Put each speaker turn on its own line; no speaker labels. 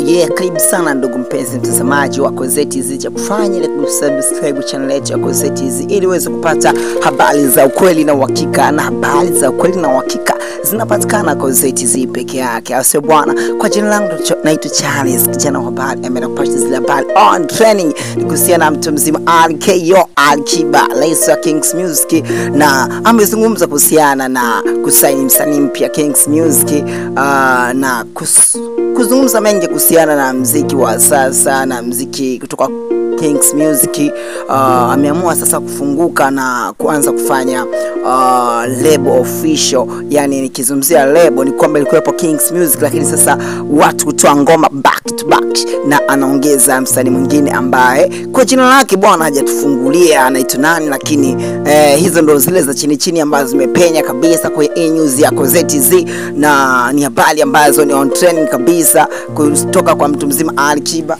Yeah, karibu sana ndugu mpenzi mtazamaji wa Kozee TZ, cha kufanya ile kusubscribe channel yetu ya Kozee TZ ili uweze kupata habari za ukweli na uhakika, na habari za ukweli na uhakika zinapatikana Kozee TZ peke yake, au sio bwana? Kwa jina langu naitwa Charles, kijana wa habari ambaye nakupasha zile habari on training ni kuhusiana na mtu mzima RKO Alikiba, rais wa Kings Music, na amezungumza kuhusiana na kusaini msanii mpya Kings Music, na kuzungumza mengi kuhusiana na mziki wa sasa na mziki kutoka Kings Music. Ameamua sasa kufunguka na kuanza kufanya label official. Yani nikizungumzia label ni kwamba ilikuwepo Kings Music, lakini sasa watu kutoa ngoma back to back, na anaongeza msanii mwingine ambaye kwa jina lake bwana hajatufungulia anaitwa nani, lakini hizo ndo zile za chini chini ambazo zimepenya kabisa kwenye news ya Kozee TZ, na ni habari ambazo ni on trending kabisa kutoka kwa mtu mzima Alikiba.